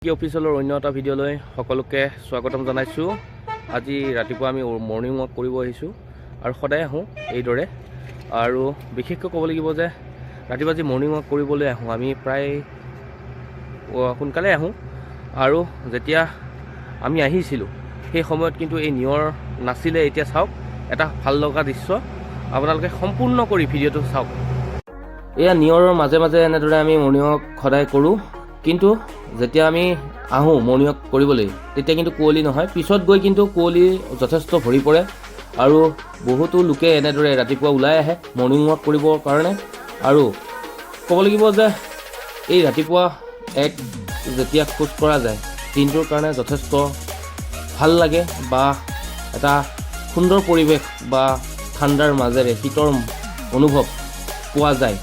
কি অফিচিয়েলৰ অন্য এটা ভিডিঅ'লৈ সকলোকে স্বাগতম জনাইছোঁ। আজি ৰাতিপুৱা আমি মৰ্ণিং ৱাক কৰিব আহিছোঁ আৰু সদায় আহোঁ এইদৰে। আৰু বিশেষকৈ ক'ব লাগিব যে ৰাতিপুৱা যি মৰ্ণিং ৱাক কৰিবলৈ আহোঁ, আমি প্ৰায় সোনকালে আহোঁ। আৰু যেতিয়া আমি আহিছিলোঁ, সেই সময়ত কিন্তু এই নিয়ৰ নাছিলে। এতিয়া চাওক, এটা ভাল লগা দৃশ্য। আপোনালোকে সম্পূৰ্ণ কৰি ভিডিঅ'টো চাওক। এয়া নিয়ৰৰ মাজে মাজে এনেদৰে আমি মৰ্ণিং ৱাক সদায় কৰোঁ। কিন্তু যেতিয়া আমি আহোঁ মৰ্ণিং ৱাক কৰিবলৈ, তেতিয়া কিন্তু কুঁৱলী নহয়। পিছত গৈ কিন্তু কুঁৱলী যথেষ্ট ভৰি পৰে আৰু বহুতো লোকে এনেদৰে ৰাতিপুৱা ওলাই আহে মৰ্ণিং ৱাক কৰিবৰ কাৰণে। আৰু ক'ব লাগিব যে এই ৰাতিপুৱা এক যেতিয়া খোজ কঢ়া যায়, দিনটোৰ কাৰণে যথেষ্ট ভাল লাগে বা এটা সুন্দৰ পৰিৱেশ বা ঠাণ্ডাৰ মাজেৰে শীতৰ অনুভৱ পোৱা যায়।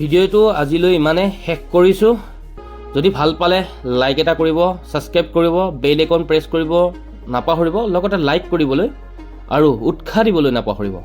ভিডিঅ'টো আজিলৈ ইমানে শেষ কৰিছোঁ। যদি ভাল পালে লাইক এটা কৰিব, ছাবস্ক্ৰাইব কৰিব, বেল আইকন প্ৰেছ কৰিব নাপাহৰিব, লগতে লাইক কৰিবলৈ আৰু উৎসাহ দিবলৈ নাপাহৰিব।